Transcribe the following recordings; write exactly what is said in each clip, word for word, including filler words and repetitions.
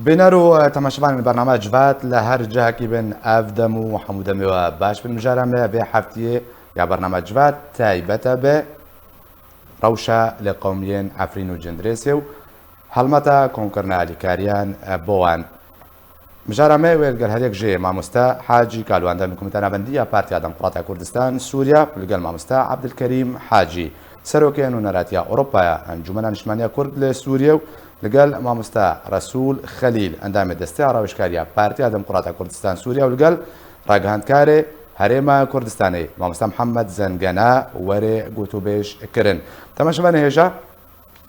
Bîner û, e, temaşevanên bername Civat li her cihekî bin, ev dem û hemû demê we baş bin. Mijara me vê heftiyê ya bername Civat taybet e bi rewşa lêqewmiyên Efrîn û Cindirêsê û helmeta komkirina alîkariyan, e, bo wan. Mijara me wê li gel her yek jê mamoste Hacî Kalwan, endamê Komîteya Navendiya Partiya Demokrata Kurdistan Sûriya, li gel mamoste Abdulkerîm Hacî, Serokê Nûneratiya Ewropaya Encûmena Niştimaniya Kurd li Sûriyê û li gel mamoste Resûl Xelîl, endamê Desteya Rawêjkariya Partiya Demokrata Kurdistan Sûriya û li gel ragihandkarê Herêma Kurdistanê, mamoste Mihemed Zengena werê gotûbêj kirin. Temaşevanê hêja,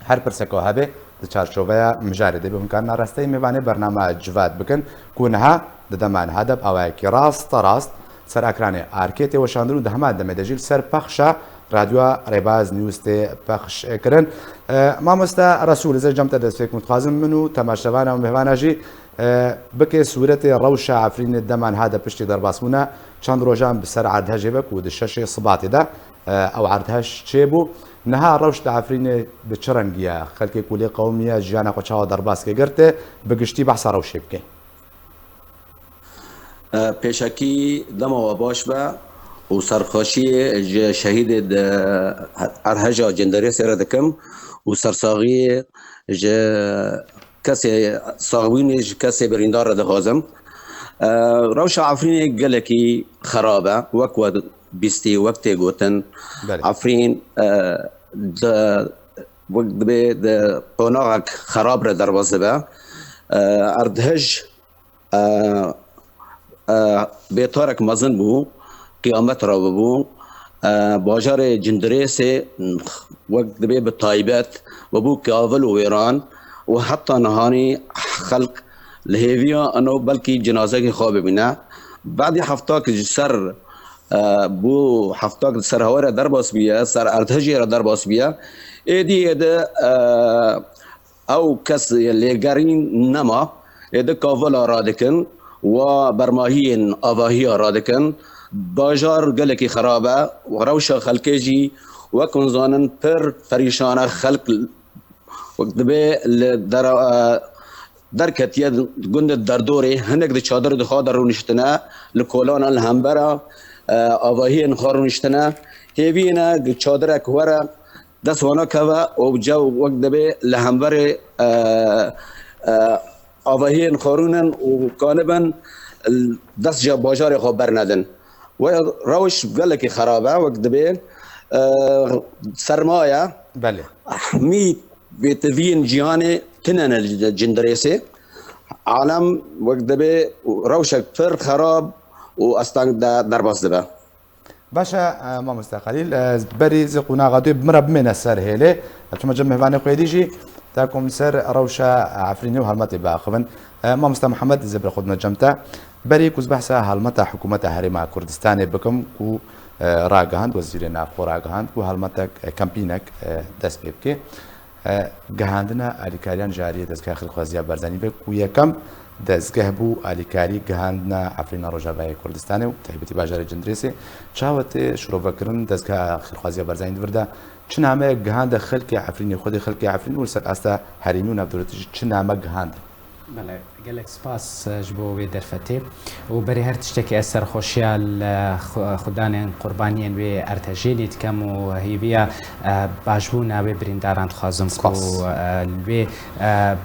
her pirseka hebe di çarçoveya mijarê de be, hûn karina rasteyî mêvanê bernama Civat bikin ku niha di dema niha de bi awayekî rasterast ser ekranê arkê tê weşandin û di heman demê de jî li ser pexşa Radyoya Rêbaz News tê pexş kirin. E, mamoste Resûl, ez ê cem te dest pê kim, dixwazim min û temaşevana û mêvana jî, e, bike sûretê rewşa Efrînê dema niha de piştî derbasbûna çend rojan bi ser erdhejê be ku di şeşê Sibatê de, e, ew erdhej çêbû. Niha rewş di Efrînê bi çi rengî ye? Xelkê ku lê qewimiye jiyana xwe çawa derbas kir? Ger te bi giştî behsa rewşê bike. E, pêşekî dema we baş be û serxweşiyê ji şehîdê di erdheja Cindirêsê re dikim û sersaxiyê ji kesê saxbûnê ji kesê birîndar re dixwazim. E, rewşa Efrînê gelekî xerab e, wek we bîstî, wek tê gotin. Belê. Efrîn, e, di, wek dibê di qonaxek xerab re derbas dibe. E, erdhej, e, e, bêtarek mezin bû, qiyamet rabûbû. E, bajarê Cindirêsê wek dibê bi taybet bûbû kavil û wêran û heta nihanî xelk li hêviya eno belkî cinazekê xwe bibîne. Badî heftak ji ser, e, bû heftak di ser hewê re derbas bûye, ser erdhejê re derbas bûye. Êdî êdî, e, ew kes lêgerîn nema, êdî kavila radikin, wa bermahiyên avahiya radikin. Bajar gelekî xerab e, rewşa xelkê jî wek hûn zanin pir perîşan e. Xelk wek dibê li dera-, e, derketiye gundê Derdorê, hinek di çadir di xwe de rûniştine, li kolana li hembera, e, avahiyên xwe rûniştine. Hêviyê ne çadirek were dest wana keve û cew wek dibê li hemberê, e, e, avahiyên xwe rûnin û kanibin dest ji bajarê xwe bernedin. Wê rewş gelekî xerab e, wek dibê, e, sermaye. Belê. Hemî bêtiviyên cîhanê tine ne li Cindirêsê. Alem wek dibê rewşek pir xerab û asteng de derbas dibe. Baş e, e, mamoste Xelîl, e, berî zê qonaxa dê bi min re bimêne ser hêlê. Çima cem mêvanê xwe dî jî, ta ku min ser rewşa Efrînê û helmetê biaxivin. E, mamoste Mihemed, zê bi xwe dime cem te. Berî ku ez behsa helmeta hikûmeta Herêma Kurdistanê bikim ku, e, ragihand, Wezîrê Navxwe ragihand ku helmetek, e, kempînek, e, dest pê bike. E, gihandina alîkariyan ji aliyê Dezgeha Xêrxwaziya Barzanî be ku yekem dezgeh bû alîkarî gihandina Efrîna Rojavayê Kurdistanê û taybetî bajarê Cindirêsê. Çawa tê şirovekirin Dezgeha Xêrxwaziya Barzanî di vir de çi nameyek gihande xelkê Efrînê, xwedê xelkê Efrînê û li ser asta herêmî û navdewletî jî çi name gihande? Belê, gelek spas, e, ji bo wê derfetê. Û berî her tiştekî ez serxweşiya li xu-, xudanên qurbaniyên wê erdhejênê dikem û hêviya, e, başbûna wê birîndaran dixwazim ku, Spas. e, li wê, e,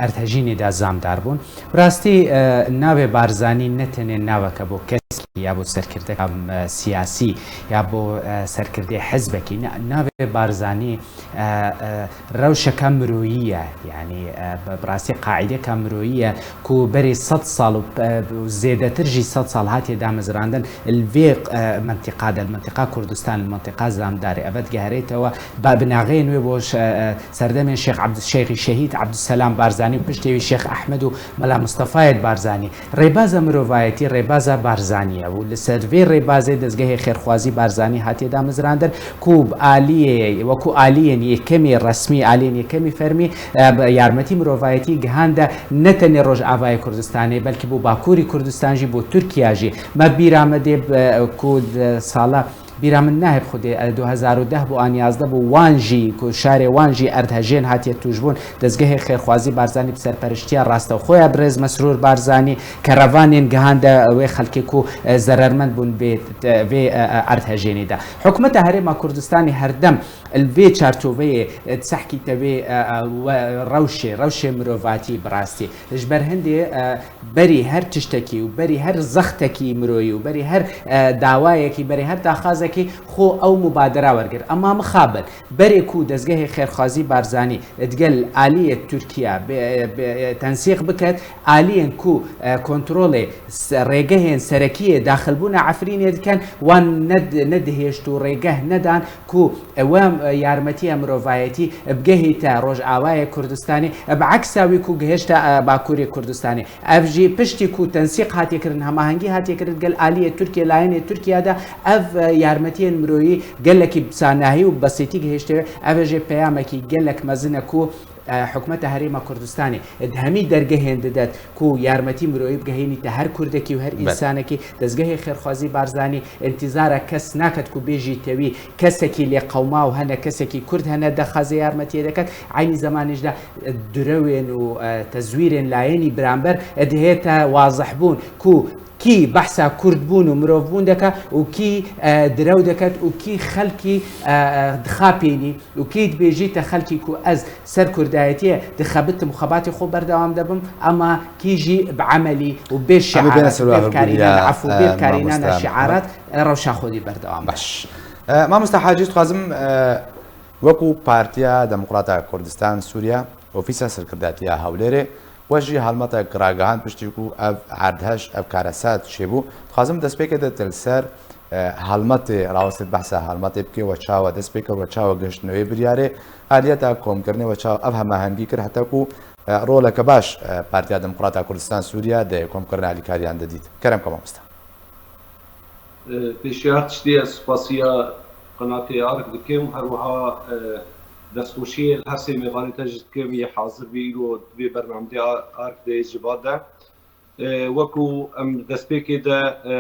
erdhejînê de zamdar bûn. Bi rastî, e, navê Barzanî ne tenê naveke bo kesekî ya bo serkirdeka, e, siyasî ya bo, e, serkirdê hizbekî. Na-, navê Barzanî e, e, rewşeka miroyî ye. Yanî, e, bi, bi rastî qaîdeka miroyî ye ku berê sed sal û, e, zêdetir jî sed sal hatiye damezrandin li vê, e, mentiqa de, li mentiqa Kurdistan, li mentiqa Zamdarê. Eve digeherêtewe ba-, binaxeyên wê bo ş-, e, e, serdemên Şêx Ebdû-, Şêxî Şehîd Ebdûselam Barzanî û piştê wî Şêx Ehmed û Mela Mistefayê Barzanî. Rêbaza mirovayetî rêbaza Barzanî ye û li ser vê rêbazê dezgehê xêrxwazî Barzanî hatiye damezrandin ku bi aliyê, wekû aliyên yekemî resmî, aliyên yekemî fermî, e, bi yarmetî mirovayetî gihande ne tenê Rojavayê Kurdistanê, belkî bo Bakurî Kurdistan jî, bo Tirkiye jî. Me bîra me dê, e, ku di sala Bîra min nahêb xwedê, e, du hezar û deh bû an yazdeh bû, wan jî, ku şarê wan jî erdhejên hatiye tûjbûn, dezgehê xêrxwazî Barzanî bi serperiştiya rastewxo ya birêz Mesrûr Barzanî, kerevanên gihande wê xelkê ku, e, zerermend bûn vê, vê, e, e, erdhejênê de. Hikûmeta Herêma Kurdistanê herdem li vê çarçoveyê, e, di sehkî te vê, e, e, we-, rewşê, rewşê mirovatî bi rastî. Ji ber hindê, e, berî her tiştekî û berî her zextekî miroyî û berî her, e, dawayekî, berî her daxwazekî xwe ew mubadera wergir. Ema mixabin, berê ku dezgehê xêrxwazî Barzanî digel aliyê Tirkiye bi, bi, tensîq biket, aliyên ku, e, kontrolê s-, rêgehên serekiyê daxilbûna Efrînê dikin, wan ned-, nedihêşt û rêgeh nedan ku, e, we, e, yarmetiya mirovayetî bigehîte Rojavayê Kurdistanê, e, bi eksa wî ku gihişte, e, Bakurê Kurdistanê. Ev jî piştî ku tensîq hatiye kirin, hemahengî hatiye kirin gel aliyê Tirkiye, layênê Tirkiye de ev, e, yarmetiyên miroyî gelekî bi sanahî û bi besîtî gihişte. Ev jî peyamekî gelek mezin e ku, e, hikûmeta Herêma Kurdistanê di hemî dergehên didet ku yarmetî miroyî bigehînîte her Kurdekî û her Belê. Însanekî. Dezgehê Xêrxwazî Barzanî întîzara kes naket ku bêjîte wî kesekî lê qewma û hene kesekî Kurd hene dexwazê yarmetiyê deket. Eynî zemanê jî de direwên û, e, tezwîrên layênî biramber, e, dihête wazihbûn ku kî behsa Kurdbûn û mirovbûn deke û kî, e, direw deket û kî xelkî, e, e, dixapînî û kî dibêjîte xelkî ku ez ser Kurdayetiyê dixebitim û xebatê xwe berdewam debim, ema kî jî bi emelî û bê Em ê bêne şiarat, ser bê wa bêvkarînana hevguriya, ef û e, bêvkarînana mamoste şiarat, Muhammed. E, rewşa xwe dî berdewam bike. Baş. E, mamoste Hacî, dixwazim, e, wekû Partiya Demokrata Kurdistan Sûriye, Ofîsa Serkirdatiya Hewlêrê, we jî helmetek ragihand piştî ku ev erdhej, ev karesat çêbû. Dixwazim destpêkê de te li ser, e, helmetê, rawestê behsa helmetê bikê, we çawa dest pê kir, we çawa gihiştine wê biryarê, aliyeta komkirinê we çawa ev hemahengî kir, heta ku, e, roleke baş, e, Partiya Demokrata Kurdistan Sûriye di komkirina alîkariyan de dît. Kerem ke mamoste. E, pêşiya her tiştî ez spasiya qenatê Ark dikim, her wiha, e, destxweşiyê li her sê mêvanê te jî dikim, yê hazir bî îro di vê bernamedê A-, Ark de yê civa de. E, wekû em destpêkê de, e,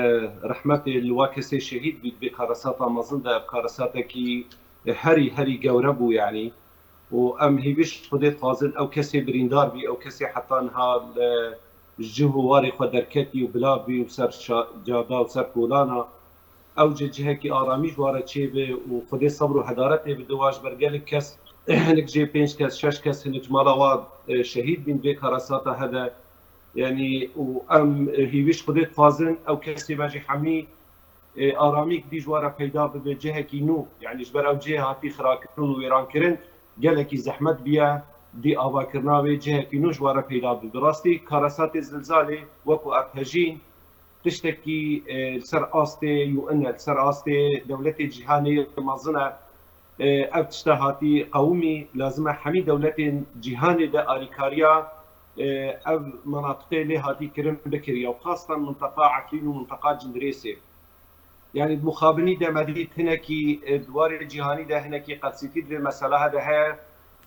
rehmetê li wa kesê şehîd bî, di vê karesata mezin de, ev karesatekî, e, herî, herî gewre bû, yanî. Û em hêvî ji Xwedê dixwazin, ew kesê birîndar bî, ew kesê heta niha li cih û warê xwe derketî û bila bî û ser şa-, cada û ser kolana. Ew jî cihekî aramî ji wa re çêbe û Xwedê sebr û hedaretê bide wa, ji ber gelek kes, hinek jê pênc kes, şeş kes, hinek ji mala wa, e, şehîd bîn vê karesata hede. Yanî û em, e, hêvî ji Xwedê dixwazin, ew kesê me jî hemî, e, aramîk dî ji wa re peyda bibe, cihekî nû, yanî ji ber ew cihê hatî xirakirin û wêrankirin, gelekî zehmet biye, dî avakirina wê cihekî nû ji wa re peyda bibe. Bi rastî karesatê zilzalê wekû erdhejîn tiştekî, e, li ser astê U N e, li ser astê dewletê cîhanê mezin e. E, ev tişta hatî qewimî, lazim e hemî dewletên cîhanê de alîkariya, e, ev menatiqê lê hatî kirin bikiriya û xastan minteqa Efrîn û minteqa Cindirêsê. Yanî di mixabinî de me dît hinekî, e, di warê cîhanî de hinekî qelsîtî di vê mesela de heye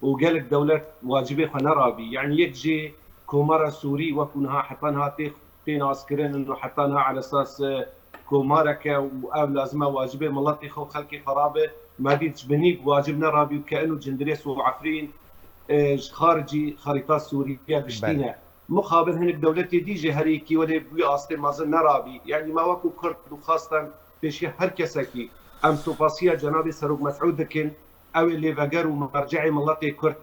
û gelek dewlet wacibê xwe nerabî. Yanî yek jê Komara Sûrî wekû niha heta niha tê, tê naskirin û heta niha elesas, e, komareke û ev lazim e wacibê miletê xwe û xelkê xwe rabe. Me dît ji binî wacib nerabî û ke ino Cindirês û Efrîn, e, ji xaricî xerîta Sûriye giştî Belê. ne. Mixabin hinek dewletê dî jî herî yekî welê bi wî astê mezin nerabî. Yanî me wekû Kurd û xastan pêşiya her kesekî em supasiya Cenabê Serok Mesûd dikin. Ew ê lêveger û merceê miletê Kurd.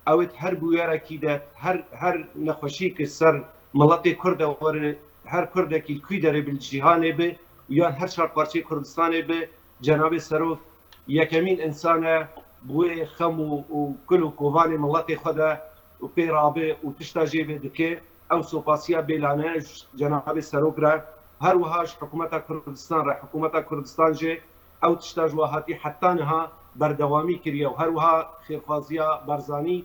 Ew ê her bûyerekî de, her, her nexweşî ki ser miletê Kurd de were, her Kurdekî li kû derê bi li cîhanê bi û yan her çar parçeyê Kurdistanê bi, Cenabê Serok yekemîn însan e, bi wê xem û, û kul û kovanê miletê xwe de û pê rabe û tişta jê bê dike. Ew sopasiya bêlane ji Cenabê Serok re, her wiha ji Hikûmeta Kurdistan re, Hikûmeta Kurdistan jî ew tişta ji we hatî heta niha berdewamî kiriye û her wiha xêrxwaziya Barzanî,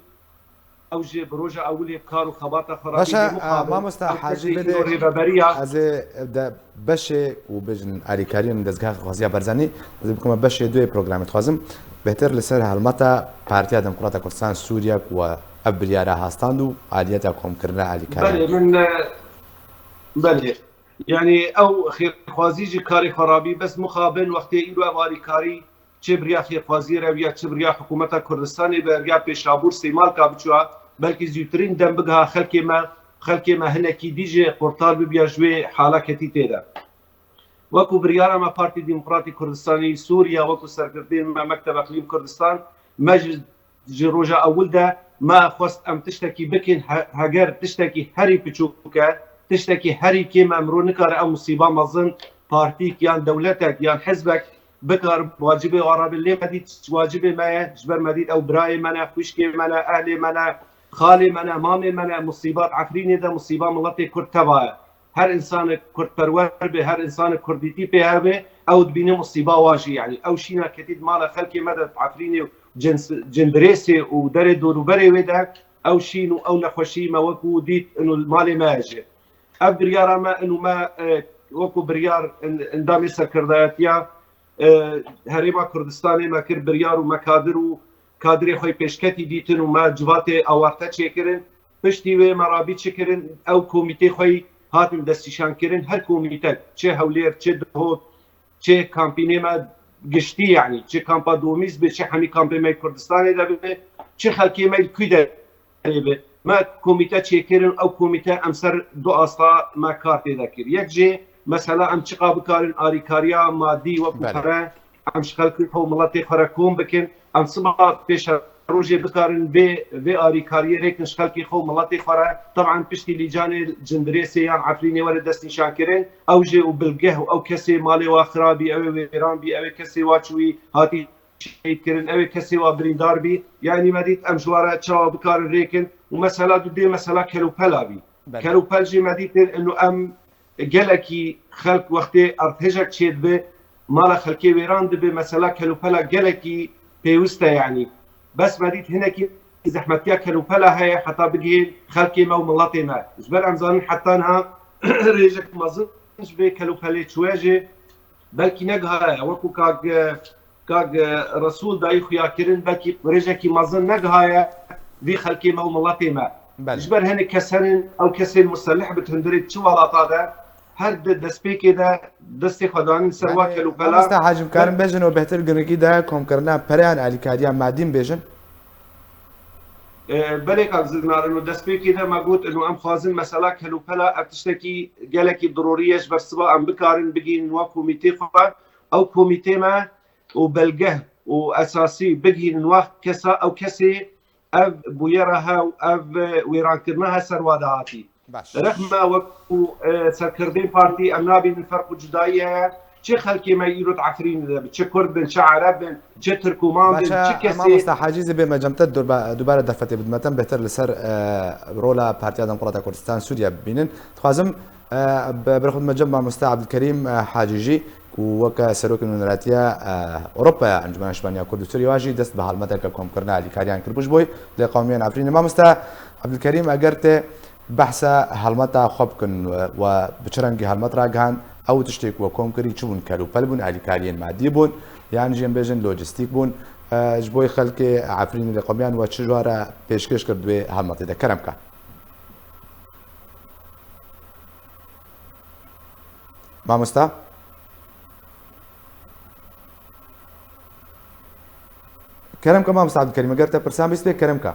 ew jî bi roja ewilê bi kar û xebata xwe re Baş e, bîne mixabin, mamoste ew Hacî kesê Bedê, îro rêveberiya. Ez ê de beşê û bêjin alîkariyên dezgeha xwaziya Barzanî, ez ê bikime beşê duyê programê dixwazim. Bêhtir li ser helmeta Partiya Demokrata Kurdistan Sûriye ku we ev biryara hastand û aliyeta komkirina alîkariyan. Belê, min, e, belê. Yani ew xêrxwazî jî karê xwe rabî, bes mixabin wextê îro ev alîkarî çi bi riya xêrxwaziyê re ya çi bi riya hikûmeta Kurdistanê bi riya pêşabûr sêmalka biçûya, belkî zûtirîn dem bigiha xelkê me, xelkê me hinekî dî jî qurtal bibiya ji wê hala ketî tê de. Wekû biryara me Partî Demokratî Kurdistanî Sûriye, wekû serkirdên me Mekteb Eqlîm Kurdistan, me ji, ji roja ewil de me xwest em tiştekî bikin, he-, heger tiştekî herî piçûk e, tiştekî herî kêm e, mirov nikare ew musîba mezin partîk yan dewletek yan hizbek bikar wacibê wara be, lê me dît wacibê me ye, ji ber me dît ew birayê me ne, xwişkê me ne, ehlê me ne, xalê me ne, mamê me ne, musîbat Efrînê de, musîba miletê Kurd teva ye. Her insanek kurdperwer be, her insanek kurdîtî pê hebe, ew dibîne musîba wa jî, yani ew şîna ketî di mala xelkê me de, di Efrînê û cins-, Cindirêsê û derê dorûberê wê de, ew şîn û ew nexweşî me wekû dît, ino li malê me ye jî. Ev biryara me, ino me, e, wekû biryar in-, endamê serkirdayetiya, e, Herêma Kurdistanê me kir biryar û me kadir û kadirê xwe yê pêşketî dîtin û me civatê awarte çêkirin. Piştî wê me rabî çi kirin? Ew komîtê xwe yî hatin destnîşankirin. Her komîtek, çi Hewlêr, çi Duhok, çi kampînê me giştî, yanî çi kampa Domîz be, çi hemî kampê me Kurdistanê de be, çi xelkê me li kû de be. Me komîte çêkirin, ew komîte em ser du asta me kar tê de kir. Yek jê mesela em çiqa bikarin arîkariya madî wekû Belê. pere, em ji xelkê xwe û miletê xwe re kom bikin. Em siba pêşerojê bikarin vê, vê arîkariyê rêkin ji xelkê xwe û miletê xwe re. Teban piştî lîcanê Cindirêsê yan Efrînê were destnîşankirin, ew jê û bilgeh û ew kesê malê wa xirabî, ew ê wêran bî, ew ê kesê wa çûyî hatî şehîd kirin, ew ê kesê wa birîndar bî. Yanî me dît em ji wa re çawa bikarin rêkin û mesela du dê mesela kelûpela bî. Belê. Kelûpel jî me dîtin ino em gelekî xelk wextê erdhejek çêdibe, mala xelkê wêran dibe, mesela kelûpela gelekî pêwist e yanî. Bes me dît hinekî zehmetiya kelûpela heye heta bigihên xelkê me û miletê me. Ji ber em zanin heta niha rêjek mezin ji vê kelûpelê çûye jî belkî negihaye. Wekû kak, kak Resûl dayî xuya kirin, belkî rêjekî mezin negihaye vî xelkê me û miletê me. Belê. Ji ber hinek kes henin, ew kesên muselih bi hundirê çi welata de, her di destpêkê de destê xwe danin ser wa Belê, kelûpela. Mamoste Hacim, karin bêjin û bêhtir girîngî de komkirina pereyan alîkariya madî bêjin? E, belê kak Zinarin, û destpêkê de me got, û em xwazin mesela kelûpela ev tiştekî gelekî dirorî ye, ji ber siba em bikarin bigihînin wa komîtê xwe. Ew komîtê me û belgeh û esasî bigihînin wa kesa, ew kesê ev bûyera he û ev wêrankirina he ser wa de hatî. Baş. Rexma wekû, e, serkirdên partî em nabînin ferq û cudayî heye. Çi xelkê me îro di Efrînê de bi, çi Kurd bin, çi Ereb bin, çi Tirkoman bin, Başa, çi kesê. Mamosta Hacî, zê bê me cem te durba-, dubare derfetê bidme te, bêhtir li ser, e, rola Partiya Demokrata Kurdistan Sûriye bibînin. Dixwazim, e, bi, bi xwe me cem mamosta Abdulkerîm, e, Hacî jî, ku weke serokê nûneratiya, e, Ewropaya Encûmena Niştîmaniya Kurd û Sûriye wa jî dest bi helmeteke komkirina alîkariyan kiribû ji bo lêqewimiyan Efrînê. Mamosta Abdulkerîm, eger tê behsa helmeta xwe bikin we, we bi çi rengî helmet ragihand, ew tiştê ku we kom kirî çi bûn? Kelûpel bûn, alîkariyên madî bûn, yan jî em bêjin lojîstîk bûn, e, ji bo xelkê Efrînê lêqewimiyan we çi ji we re pêşkêş kir di wê helmetê de? Kerem ke. Mamosta? Kerem ke mamosta Abdulkerîm, eger te pirsan bîst bê, kerem ke.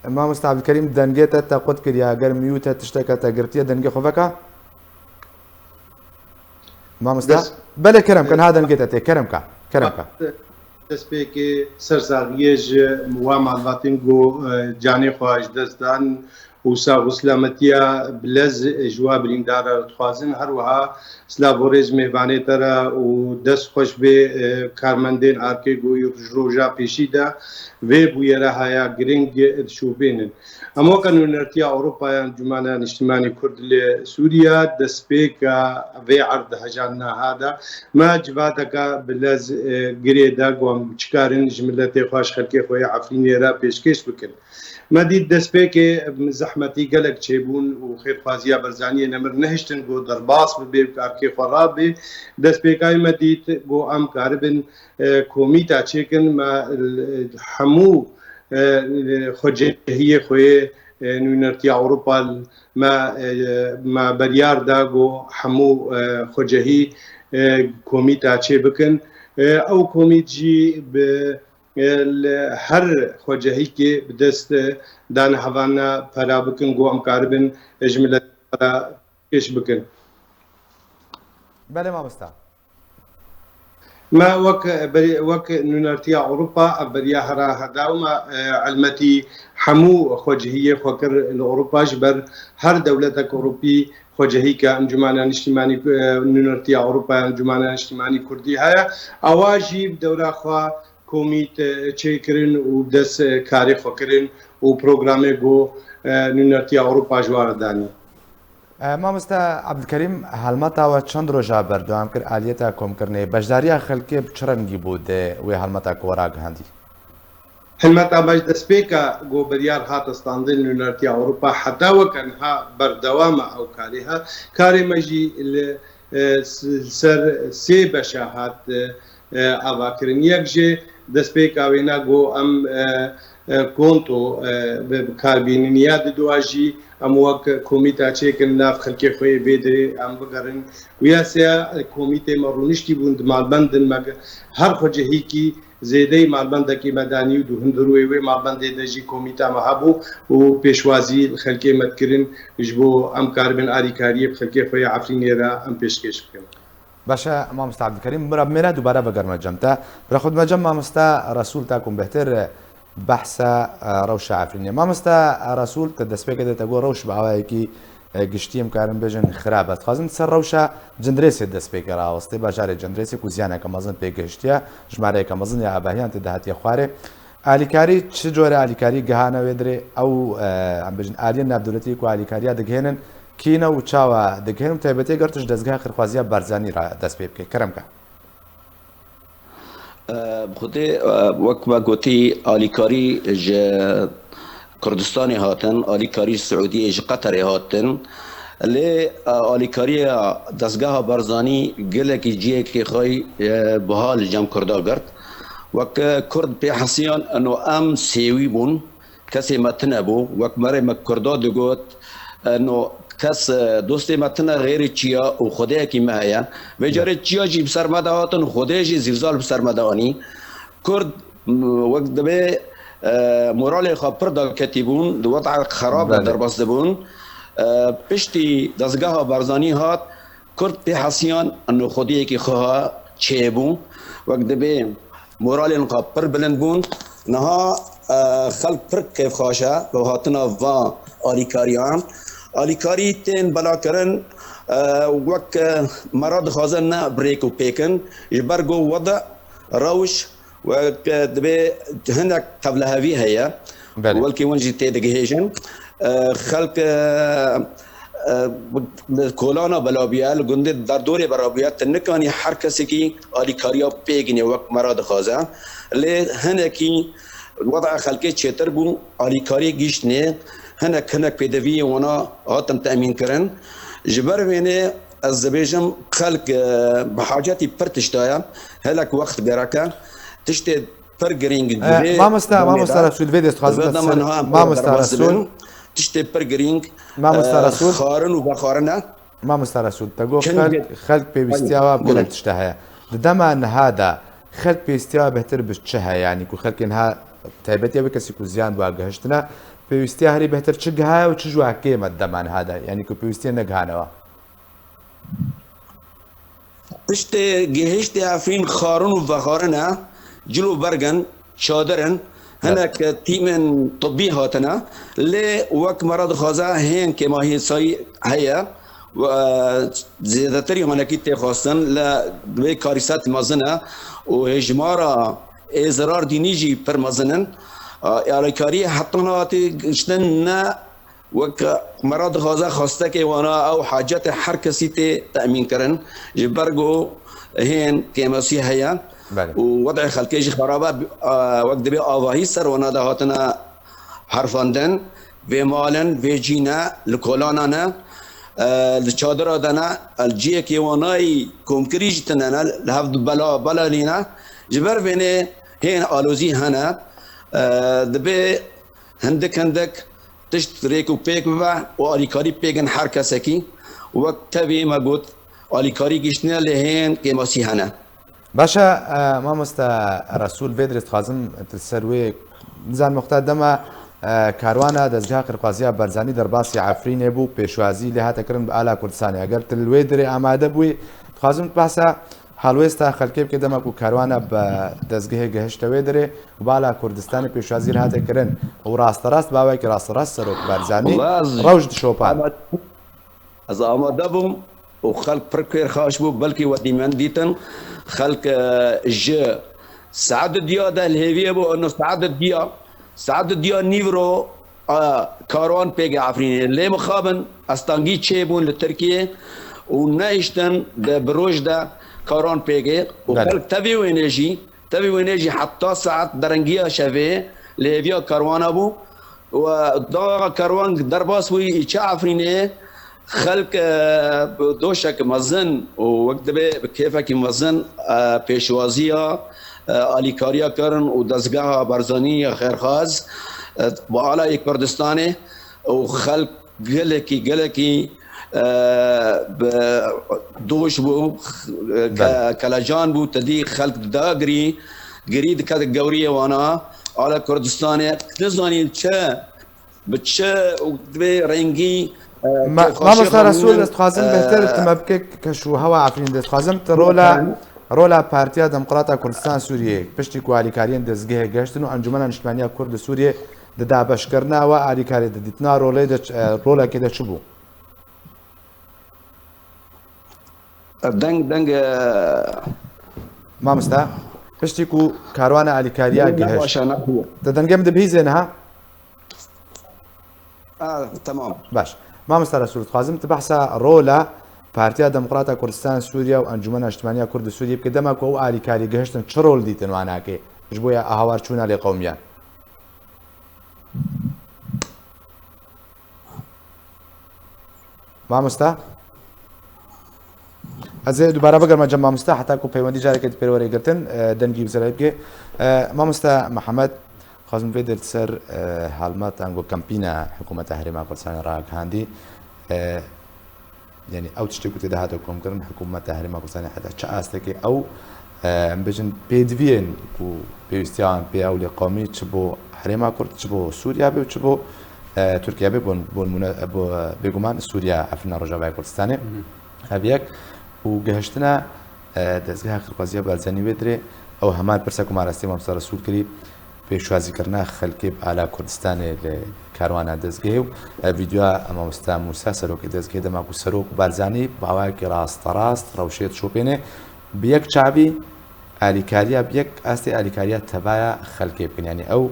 Mamosta Abdulkerîm, dengê te te qut kiriye, eger mute tişteke te girtiye, dengê xwe veke. Mamosta? Dest- Belê, kerem ke, niha dengê te tê, kerem ke, kerem ke. Destpêkê sersaxiyê ji wa malbatên ku, e, canê xwe ji dest dan û sax û silametiya bilez ji wa birîndara re dixwazin. Her wiha silav û rêz mêvanê te re û dest xweş bê, e, karmendên arkê ku ji roja pêşî de vê bûyera haya giring dişopînin. Em weke nûnertiya Ewropa yan Cumana Niştimanê Kurd li Sûriye destpêka vê erdhejandina ha de me civateke bilez, e, girê de ku em çikarin ji miletê xwe, ji xelkê xwe yê Efrînê re pêşkêş bikin. Me dît destpêkê zehmetî gelek çêbûn û xêrxwaziya Barzaniyê nemir nehiştin ku derbas bibe û karkê xwe rabê. Destpêkayî me dît ku em karibin, e, komîta çêkin, me, e, hemû e, xwecehiyê xwe yê, e, Nûnertiya Ewropa me, e, me beryar da ku hemû, e, xwecehî, e, komîta çê bikin. E, ew komît jî bi, e, li her xwecehîkê bi dest, e, dane hevalna pera bikin ku em karibin, e, ji miletê re pêş bikin. Belê mamosta. Me wek, wek Nûnertiya Ewropa ev beriya hera hedawma, e, elmetî hemû xwecihiyê xwe kir li Ewropa, ji ber her dewletek Ewropî xwecihî ke Encûmena Niştîmanî, e, Nûnertiya Ewropa ya Encûmena Niştîmanî Kurdî heye. Ewa jî bi dewra xwe komît, e, çêkirin û bi dest, e, karê xwe kirin û programê ku, e, Nûnertiya Ewropa ji wan re danî. E, mamoste Ebdulkerîm, helmeta we çend roja berdewam kir, aliyeta komkirinê, beşdariya xelkê bi çi rengî bû di wê helmeta ku we ragihandî? Helmeta me ji destpêka ku biryar hate standin Nûnertiya Ewropa heta weke niha berdewam e ew karê he. Karê me jî li, e, s-, ser sê beşa hat, e, e, avakirin. Yek jî destpêka wêna ku em, e, e, konto, e, bi, bikarbînin. Ya diduwa jî em wek komîta çêkin nav xelkê xwe yê vê derê em bigerin. Û ya seya, e, komîtê me rûniştî bûn di malbendin me, her xwecihîkî zêdeyî malbendekî me danî û di hundir wê, wê malbendê de jî komîta me hebû û pêşwazî li xelkê me dikirin ji bo em karibin alîkariyê bi xelkê xwe yê Efrînê re em pêşkêş bikin. Baş e, mamosta Ebdulkerîm, min re bimêne dubare vegerime cem te. Bi rexwe dime cem mamosta Resûl, ta ku bêhtir behsa, e, rewşa Efrînê. Mamosta Resûl, te destpêkê de te got rewş bi awayekî, e, giştî em karin bêjin xirab e. Dixwazim ser rewşa Cindirêsê destpêkê rawestê, bajarê Cindirêsê ku ziyaneke mezin pê gihiştiye, jimareyeke mezin ya avahiyan tê de hatiye xwarê. Alîkarî, çi cure alîkarî gihane wê dirê? Ew, e, em bêjin aliyên navdewletî ku alîkariya digihênin, kî ne û çawa digihên û taybetî ger tu ji dezgeha xêrxwaziya Barzanî re dest pê bikî? Kerem ke. E, bi xwedê, e, wek me gotî, alîkarî ji Kurdistanê hatin, alîkarî ji Siûdiyê, ji Qeterê hatin. Lê, e, alîkariya dezgeha Barzanî gelekî cihekê xwe, e, buha li cem Kurda girt. Wek, e, Kurd pê hesiyan, eno em sêwî bûn. Kesê me tune bû, wek merê me Kurda digot, e, no kes, e, dostê me tune, xêrê çiya û xwedeyekî me heye. Vê carê çiya jî bi ser me de hatin, xwedê jî zîlzal bi ser me de anî. Kurd, m, wek dibê, e, moralê xwe pir daketî bûn, di weda xerab de Belê. derbas dibûn. E, piştî dezgeha Barzanî hat, Kurd pê hesiyan, eno xwediyekî xwe ha çêbû. Wek dibê moralên xwe pir bilind bûn. Niha, e, xelk pir kêfxweş e bi hatina va alîkariyan. Alîkarî tên belakirin, e, wek, e, me re dixwazin ne bi rêk û pêk in, ji ber ku wede rewş wek, e, dibê hinek tevlihevî heye. Belê. Welkî hûn jî tê digihêjin. E, xelk, e, e, li kolana belabiye, li gundê derdorê belabiye, tu nikanî her kesekî alîkariya pêginê wek me re dixwaze. Lê hinekî weda xelkê çêtir bû, alîkariyê gihiştinê, hinek hinek pêdiviyê wana hatin temîn kirin. Ji ber vênê ez dibêjim, xelk, e, bi hacetî pir tişta ye, hinek wext gerek e. Tiştê pir girîng di E, vê mamosta, demê mamosta de, Resûl, vê destxwazî di vê de dema ser, niha em pê mamosta derbas Resûl, dibin. Tiştê pir girîng, mamosta e, Resûl, xwarin û vexwarin e. Mamosta Resûl, te got Çend xelk, ge-, xelk pêwîstiya wa bi gelek Buyurun. tişta heye. Di dema niha de xelk pêwîstiya wa bêhtir bi çi heye? Yanî ku xelkê niha taybetiya wê kesî ku ziyan bi wa gihiştine, pêwîstiya herî bêhtir çi gihaye û çi ji wa kêm e di dema niha de? Yanî ku pêwîstiyê negihane wa. Tiştê gihiştê Efrîn xwarin û vexwarin e, cil û berg in, çadir in, Evet. hinek tîmên tibbî hatine, lê wek me re dixwaze hên kêmahîsayî heye. Û, e, zêdetirî hanekî tê xwestin, li wê karîset mezin e û hêjmara ê zirar dînî jî pir mezin in. E, alîkariyê heta niha tê gihiştin ne Wek me re dixwaze xwestekê wana ew hacetê her kesî tê temîn kirin, ji ber ku hên kêmasî heye Belê. û wedê xelkê jî xerab e, a, wek dibê avahî ser wana de hatine herfandin, vê mal in, vê cî ne, li kolana ne, e, li çadira de ne, li ciyekê wanayî komkirî jî tune ne, li hev bela, belanî ne. Ji ber vênê hên alozî hene, E, dibê hindik hindik tişt rêk û pêk bibe û alîkarî pêkin her kesekî. Wek tevî me got, alîkarî giştine lê hên kêmasî hene. Baş e, e, mamoste Resûl, vê dirê dixwazim tu li ser wê, nizan muxtar dema, e, karwana dezgeha qirxwaziya Barzanî derbasî Efrînê bû, pêşwazî lê hate kirin bi ala Kurdistanê. Eger tu li wê dirê amade bûyî, dixwazim tu behsa halwêsta xelkê bike dema ku karwana bi dezgehê gehişte wê dirê û bi ala Kurdistanê pêşwazî lê hate kirin û rasterast bawekî rasterast serok Barzanî Wala ez rewş dişopan. ama Ez amade bûm û xelk pir kêrxaş bû, belkî we dîmen dîtin. Xelk, e, ji saet diya de li hêviyê bû, eno saet diya, saet diya nîvro, e, karwan pêgê Efrînê. Lê mixabin estangî çêbûn li Tirkiyê û nehiştin de bi roj de karwan pêgê û Belê. xelk tevî wênê jî Tevî wênê jî heta saet derengiya şevê li hêviya kerwana bû. Û dawa kerwan derbas bûyî îçe Efrînê, xelk, e, bi doşek mezin û wek dibê bi kêfekî mezin, e, pêşwaziya, e, alîkariya kirin û dezgeha Barzanî ya xêrxaz, e, bi alayê Kurdistanê û xelk gelekî, gelekî, e, bi doş bû, ke-, Belê. kelecan bû, te dî xelk dida girî, girî dike di gewriyê wana, ala Kurdistanê, nizanî çi, bi çi û divê rengî, e, Ma-, kêfxweşiya Mamosta xwe Resûl, bûnin, ez dixwazim e, bêhtir tu me bike keş û hewa Efrîn de. Dixwazim tu rola, Efendim? rola Partiya Demokrata Kurdistan Sûriyê, piştî ku alîkariyên dezgehê gehiştin û Encûmena Niştimaniya Kurd li Sûriyê di dabeşkirina we alîkariyê de dîtina rolê de ç-, e, rolekê de çi bû? Deng, deng, e, Mamosta, piştî ku karwana alîkariya deng gihişt. Nebaş e, nebaş e. Te dengê min dibihîzê niha? Ah, tamam. Baş. Mamosta Resûl, dixwazim tu behsa rola Partiya Demokrata Kurdistan Sûriye û Encûmena Niştimaniya Kurd li Sûriye bike, dema ku ew alîkarî gihiştin, çi rol dîtin wanakê ji bo ya hawarçûna lê qewmiyan? Mamosta? Ez ê dubare bigerime cem mamosta, heta ku peywendî carekê di pêr were girtin, e, dengî bi zelal bike. E, mamosta Mihemed, dixwazim vê dir ser, e, halmat ango kempîna Hikûmeta Herêma Kurdistanê ragihandî. E, Yanî ew tiştê ku tê de hate komkirin, Hikûmeta Herêma Kurdistanê heta çi astekê ew, e, em bêjin pêdiviyên ku pêwîstiya wan pê ew lê qewmî çi bo Herêma Kurd, çi bo Sûriya be û çi bo, e, Tirkiye be, bo, bo nimûne, bo, bêguman Sûriya, Efrîna Rojavayê Kurdistanê. Mhm. Ev yek û gihiştina, e, dezgeha Qirxwaziya Barzanî wê dirê, ew heman pirsa ku ma rastî Mamosta Resûl kirî, pêşwazîkirina xelkê bi ala Kurdistanê li karwana dezgehê û, e, vîdeoya Mamosta Mûsa, serokê dezgehê, dema ku serok Barzanî bi awayekî rasterast rewşê dişopêne, bi yek çavî alîkariya, bi yek astê alîkariya tevaya xelkê bikin. Yanî ew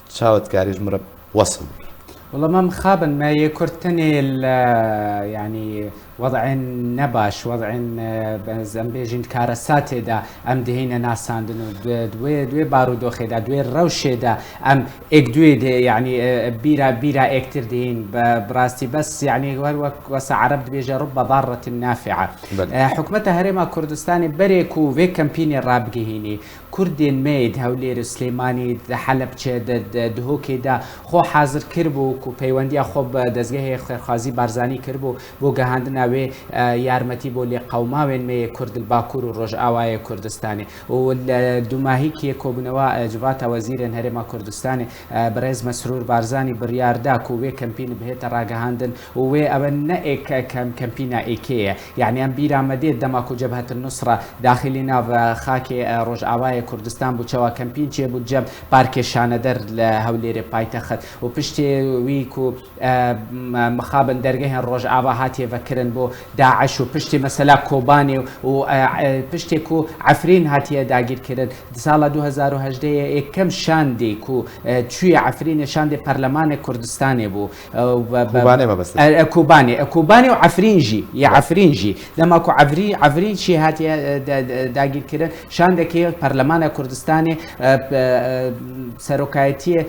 çawa dikarî ji min re wesf bike? Wela me mixabin, me yê Kurd tenê li, yanî, Wed'ên nebaş, wed'ên, e, be-, em bêjin karesatê de em dihêne nasandin û di, di wê, di wê barûdoxê de, di wê rewşê de em êk duê de, yanî, e, bîra, bîra êktir dihîn. Bi, bi rastî bes, yanî, her wek wesa Ereb dibêje, "Rubbe darretin nafi'a." Belê. E, Hikûmeta Herêma Kurdistanê berê ku vê kempînê rabigihînî, Kurdên me yê di Hewlêr û Silêmanî, di Helebçe, di, di, Duhokê de xwe hazir kiribû ku peywendiya xwe bi dezgehê xêrxwazî Barzanî kiribû bo gihandina wê, e, yarmetî bo lêqewmawên me yê Kurd li Bakur û Rojawayê Kurdistanê. Û li dumahîkê kobûnewa, e, Civata Wezîrên Herêma Kurdistanê, e, birêz Mesrûr Barzanî biryar da ku wê kempînî bihête ragihandin û wê ewe ne êk-, kem-, kempîna êkê ye. Yanî em bîra me dê dema ku Cebhetin Nusra daxilî nav, e, xakê, e, Rojavayê Kurdistan bû, çawa kempîn çêbû cem Parkê Şaneder li Hewlêrê paytext û piştê wî ku, e, m-, mixabin dergehên Rojava hatiye vekirin bo DAIŞ û piştê mesela Kobanê û, e, e, piştê ku Efrîn hatiye dagîrkirin, di sala du hezar û hejdeh yê êkem şandê ku, e, çûye Efrînê şandê Perlemanê Kurdistanê bû. E, û be-, be-, Kobanê mebestir. E, e, Kobanê, e, Kobanê û Efrîn jî, yê Be. Efrîn jî. Dema ku Evrî-, Efrîn jî hatiye, e, de-, de-, dagîrkirin, şandekê Perlemana Kurdistanê, e, e, e, serokayetiyê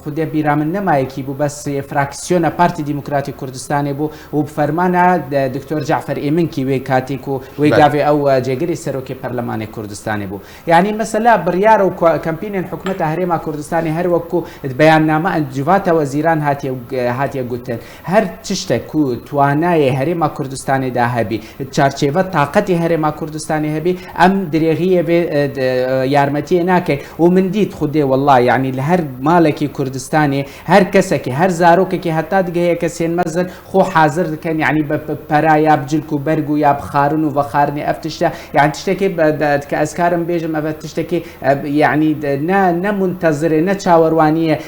xwedê bîra min nemayekî bû, bes yê fraksiyona Partî Demokratîk Kurdistanê bû û bi fermana de-, Doktor Cafer Êminkî wê katî ku wê Belê. gavê ew, e, cêgirî Serokê Perlemanê Kurdistanê bû. Yanî mesela biryar û ku-, kampînên hikûmeta Herêma Kurdistanê her wek ku di beyanname an civata wezîran hatiye, e, hatiye gotin. Her tiştek ku twanayê Herêma Kurdistanê de hebî, çarçêve taqetê Herêma Kurdistanê hebî, em dirêxiyê vê, e, d-, e, yarmetiyê nakin. Û min dît xwedê, wellah, yanî li her malekî Kurdistanê, her kesekî, her zarokekî heta digehê kesên mezin, xwe hazir dikin, yanî bi, bi pera ya bi cilk û berg û ya bi xarin û vexarinê ev tişte, yanî tiştekî be-, de-, ke ez karim bêjim, ev tiştekî, e, yanî de-, ne, ne muntezirê, ne çawerwaniyê,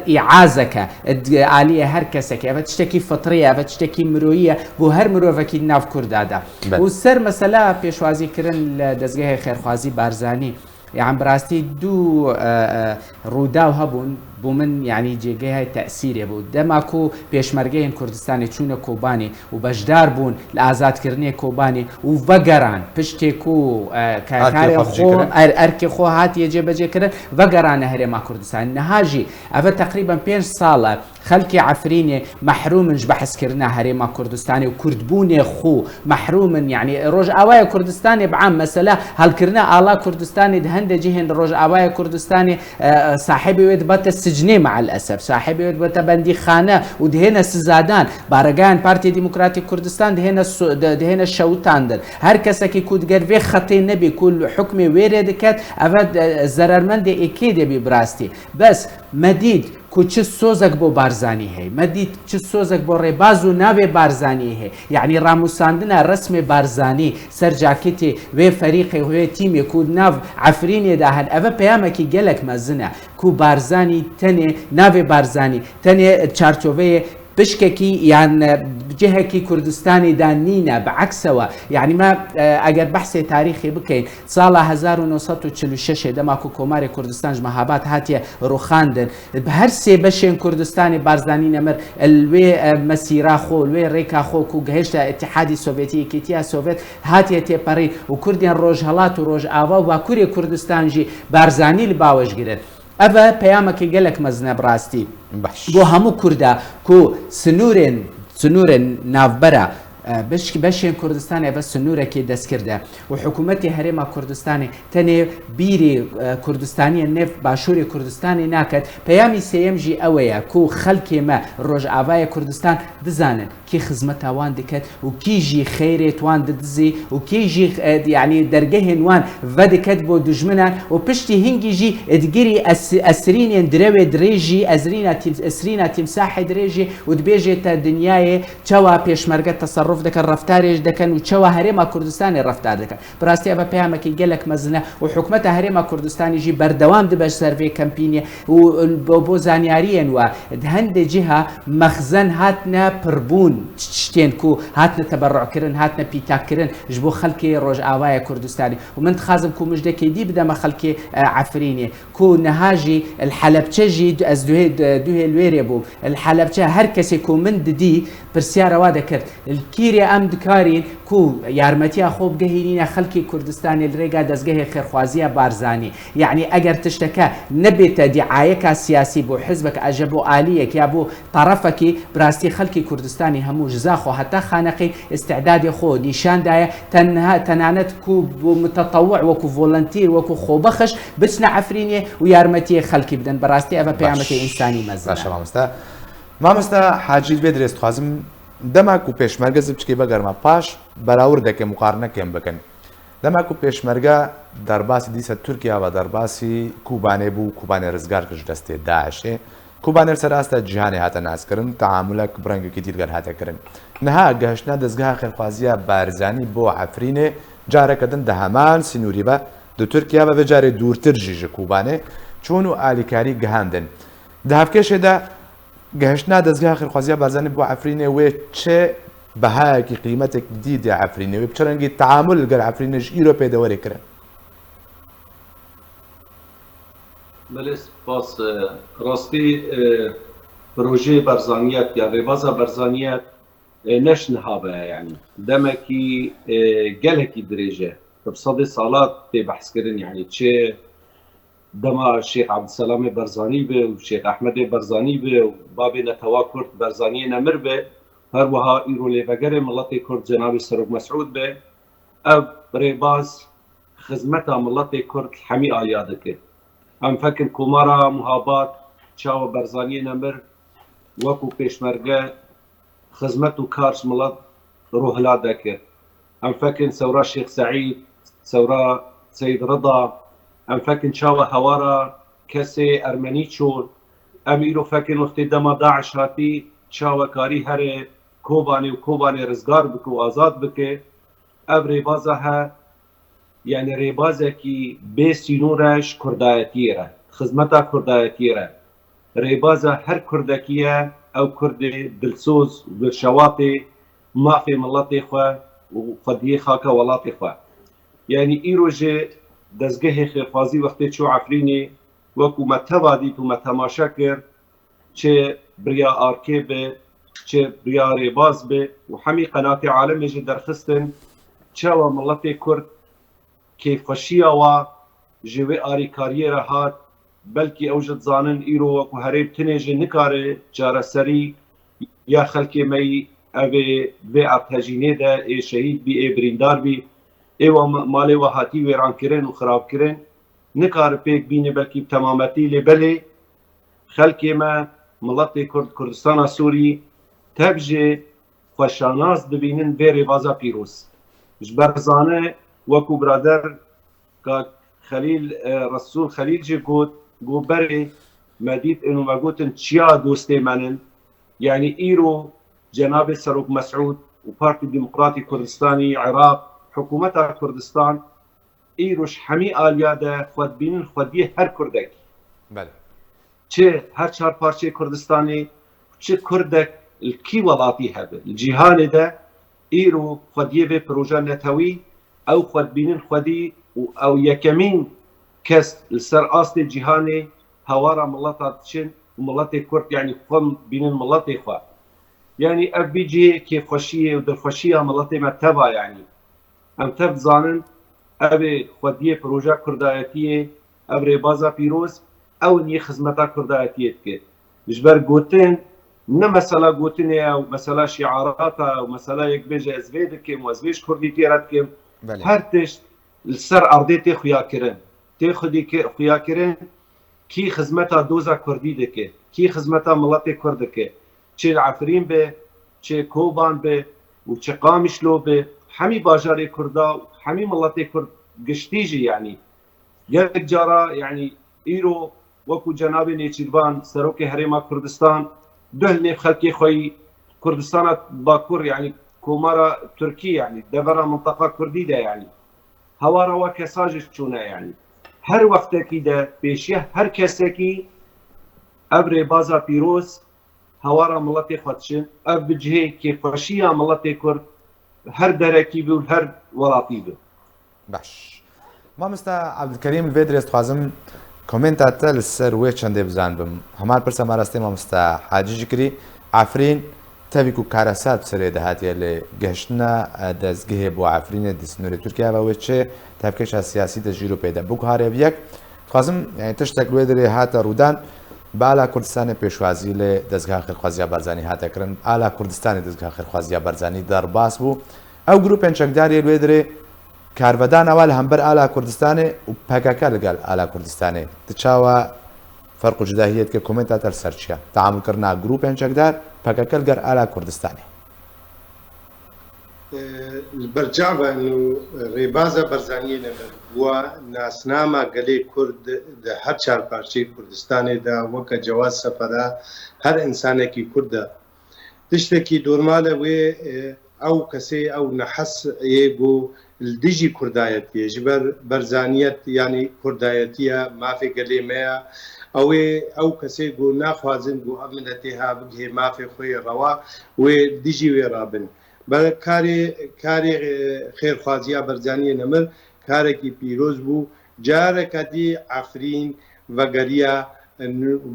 e, îazeke, e, d-, aliyê her kesekê. Ev tiştekî fitrî ye, ev tiştekî miroyî ye, bo her mirovekî di nav Kurda de. Belê. Û ser mesela pêşwazî kirin li dezgehê xêrxwazî Barzanî, Yan bi rastî du, e, e, rûdaw hebûn, bo min, yanî cêgehê tesîrê bû. Dema ku pêşmergeyên Kurdistanê çûne Kobanê û beşdar bûn li azadkirinê Kobanê û vegeran piştê ku, e, ke-, Erkê karê xwe xwe, cêkirin. er-, erkê xwe hatiye cêbecêkirin, vegerane Herêma Kurdistanê. Niha jî ev e teqrîben pênc sal e Xelkê Efrînê mehrûm in ji behskirina Herêma Kurdistanê û Kurdbûnê xwe mehrûm in. Yanî Rojavaya Kurdistanê bi am mesela helkirina ala Kurdistanê di hende cihên li Rojavaya Kurdistanê, e, sahibê wê dibete sicnê me'el esef. Sahibê wê dibete bendîxane û dihêne sizadan. Baregayên Partiyê Demokratîk Kurdistan dihêne su-, di-, dihêne şewitandin. Her kesekî ku diger vê xetê nebî ku li hukmê wê rê diket, ev e, zerermendê êkê dê bî bi rastî. Bes me dît ku çi sozek bo Barzanî heye. Me dît çi sozek bo rêbaz û navê Barzanî heye. Yanî ramûsandina resmê Barzanî ser caketê wê ferîqê, wê tîmê ku nav Efrînê de hene. Ev e peyamekî gelek mezin e ku Barzanî tenê, navê Barzanî tenê çarçoveyê pişkekî yan, e, cihekî Kurdistanê de nîne, bi eksewe. Yanî me, e, eger behsê tarîxê bikeyn, sala hezar û neh sed û çil û şeş dema ku Komarê Kurdistan ji Mehabad hatiye rûxandin, bi her sê beşên Kurdistanê Barzanî Nemir li wê, e, mesîra xwe, li wê rêka xwe ku gihişte Îtîhadî Sovyetî, Yekîtiya Sovyet hatiye têperîn û Kurdên Rojhelat û Rojava û Bakurê Kurdistan jî Barzanî li bawej girin. Ev e peyamekî gelek mezin e bi rastî. Baş. Bo hemû Kurda ku sinûrên, sinûrên navbera, e, beş-, beşên Kurdistanê ev e sinûrekê destgird e û hikûmetê Herêma Kurdistanê tenê bîrî, e, Kurdistaniyên nêv Başûrê Kurdistanê naket. Peyamî sêyem jî ew e ku xelkê me Rojavayê Kurdistan dizanin kî xizmeta wan diket û kî jî xeyrê wan didizî û kî jî, e, yanî dergehên wan vediket bo dijminan û piştî hingî jî digirî es-, esrînên direwê dirêjî, ezrîna tîm-, esrîna tîmsahê dirêjî û dibêjê te dinyayê çawa pêşmerge teserruf dikin, reftarê dikin û çawa Herêma Kurdistanê reftar dikin. Bi rastî ev e peyamekî gelek mezin e û hikûmeta Herêma Kurdistanê jî berdewam dibe ji ser vê kempînê û bo, bo zanyariyên we di hende ciha mexzen hatine pirbûn, tiştên ku hatine teberru'kirin, hatine pîtakkirin ji bo xelkê Rojavayê Kurdistanê. Û min dixwazim ku mijdekê dî bideme xelkê, e, Efrînê. Ku niha jî li Helebçe jî, ez duhê, duhê li wêrê bûm. Li Helebçe her kesê ku min didî, pirsyara wa dekir. Li kîrê em dikarîn ku yarmetiya xwe bigehînîne xelkê Kurdistanê li rêga dezgehê xêrxwaziya Barzanî. Yanî eger tişteke nebête dîayeka siyasî bo hizbek, a ji bo aliyek ya bo tarafekî, bi rastî xelkê Kurdistanê hemû ji za xwe heta xaneqî îstidadê xwe nîşan daye. Tenha, tenanet ku bo mutetewwi, wekû volunteer, wekû xwebexş biçine Efrînê û yarmetiyê xelkî bidin. Bi rastî ev e peyamekê însanî mezin e. Baş e mamoste. Mamoste Hacî, vê dirêz dixwazim, dema ku pêşmerge, zibçikê vegerma paş, berawirdeke, muqarinekê em bikin. Dema ku pêşmerge derbasî dîsa Tirkiye ve, derbasî Kobanê bû, Kobanê rizgar kir ji destê DAIŞê. Kobanê li ser asta cîhanê hate naskirin, teamulek bi rengekî dî li gel hate kirin. Niha gehiştina dezgeha xêrxwaziya Barzanî bo Efrînê careke din di heman sînorî ve, di Tirkiye ve, vê carê dûrtir jî ji Kobanê çûn û alîkarî gihandin. Di hevkêşê de gehiştina dezgeha xêrxwaziya Barzanî bo Efrînê wê çi behayekî, qîmetek dî dê Efrînê? Wê bi çi rengî teamul li gel Efrînê ji îro pê de were kirin? Belê, spas. E, rastî, e, projeyê Barzaniyet ya rêbaza Barzaniyet, e, ne ji niha ve ye, yanî demekî, e, gelekî dirêj e. Bi sedê sala tê behskirin, yanî çi dema Şêx Ebdulselamê Barzanî be û Şêx Ehmedê Barzanî be û babê netewa Kurd Barzaniyê Nemir be, Her wiha îro lêvegerê miletê Kurd cenabê Serok Mesûd be. Ev rêbaz xizmeta miletê Kurd hemî aliya dike. Em fekin Komara Muhabat çawa Barzaniyê nemir wekû pêşmerge xizmet û kar ji milet rohila dekir. Em fekin Sewra Şêx Seîd, Sewra Seyîd Rida, em fekin çawa hewara kesê ermenî çûn. Em îro fekin wextê dema DAIŞ hatî çawa karî here Kobanê û Kobanê rizgar bike û azad bike. Ev rêbaza he, yani rêbazekî bê sînor e ji kurdayetiyê re, xizmeta kurdayetiyê re. Rêbaza her kurdekî ye, ew kurdê dilsoz, dilşewatê mafê miletê xwe û xwediyê xaka welatê xwe. Yani îro jî dezgehê xêrxwazî wextê çû Efrînê, wekû me teva dît û me temaşe kir, çi bi riya arkê be, çi bi riya rêbaz be û hemî qenatê alemê jî derxistin, çawa miletê Kurd kêfxweşiya wa ji wê arîkariyê re hat, belkî ew jî dizanin îro wekû herêm tinê jî nikare çareserî ya xelkê me yî ev ê vê erdhejînê de ê şehîd bî, ê birîndar bî, ê wa ma-, malê wa hatî wêrankirin û xirabkirin, nikare pêk bîne belkî bi temametî, lê belê xelkê me, miletê Kurd, Kurdistana Sûrî, tev jê xwe şanas dibînin vê rêbaza pîroz. Ji ber zane, wekû birader kak Xelîl, e, Resûl Xelîl jî got, got, berê me dît û me gotin çiya dostê me nin. Yanî îro cenabê Serok Mesûd û Partî Demokratî Kurdistanî Iraq, hikûmeta Kurdistan, îro ji hemî aliya de xwe dibînin xwediyê her kurdekî. Belê. Çi her çar parçeyê Kurdistanê, çi kurdek li kî welatî hebe, li cîhanê de îro xwediyê vê proja netewî, ew xwe dibînin xwedî û ew yekemîn kes li ser astê cîhanê hewara mileta diçin û miletê Kurd, yanî xwe bînin miletê xwe. Yanî ev bî cihê kêfxweşiyê û dilxweşiya miletê me teva, yanî. Em tev dizanin, ev ê xwediyê proja kurdayetiyê, ev rêbaza pîroz, ew in yê xizmeta kurdayetiyê dike. Ji ber gotin, ne mesela gotinê ye û mesela şiarata ye û mesela yek bêje ez vê dikim û ez vê ji kurdî tê re dikim. Belê. Her tişt li ser erdê tê xuyakirin. Tê xwedî ki-, xuyakirin, kî xizmeta doza kurdî dike, kî xizmeta miletê kurd dike. Çi li Efrîn be, çi Koban be û çi Qamişlo be, hemî bajarê Kurda û hemî miletê Kurd giştî jî, yanî gelek cara, yanî îro wekû cenabê Nêçîrvan, Serokê Herêma Kurdistan, duh li nêv xelkê xwe yî Kurdistana Bakur, yanî Komara Tirkî, yanî devera minteqa Kurdî de, yanî hewara we kesa jî çûne, yanî her wextekî de pêşiya her kesekî ev rêbaza pîroz hewara miletê xwe diçin, ev bi cihê kêfxweşiya miletê Kurd her derekî bi û her welatî bi. Baş. Mamosta Abdulkerîm, li vê dirê ez dixwazim komenta te li ser wê çendê bizanibim. Hemar pirsa me rastê mamosta Hacî jî kirî. Efrîn, tevî ku karesat bi serê de hatiye, lê gihiştina, e, dezgehê bo Efrînê di sînorê Tirkiye ve wê çi tevkêşa siyasî de jî ro pê de biguhare bi yek. Dixwazim, yani, tiştek li wê dirê hate rûdan, bi ala Kurdistanê pêşwazî li dezgeha xêrxwaziya Barzanî hate kirin. Ala Kurdistanê dezgeha xêrxwaziya Barzanî derbas bû. Ew grûpên çekdar yê li wê dirê karvedana we li hember ala Kurdistanê û P K K li gel ala Kurdistanê. Tu çawa ferq û cudahiyê dike, komenta te li ser çi ye? Teamulkirina grûpên çekdar, P K K li gel ala Kurdistanê. Li ber çav e, nû rêbaza Barzaniyê ne me bûa nasnama gelê Kurd di her çar parçeyê Kurdistanê de weke Cewaz Sefera her însanekî Kurd e. Tiştekî normal e wê, e, ew kesê, ew nehesê ku li dijî kurdayetiyê, ji ber Barzaniyet, yanî kurdayetiya mafê gelê me ya, ew ê, ew kesê ku naxwazin ku ev miletê ha bigihê mafê xwe yê rewa, wê li dijî wê rabin. Be karê, karê, e, xêrxwaziya Barzaniyê nemir karekî pîroz bû. Careke dî Efrîn vegeriya,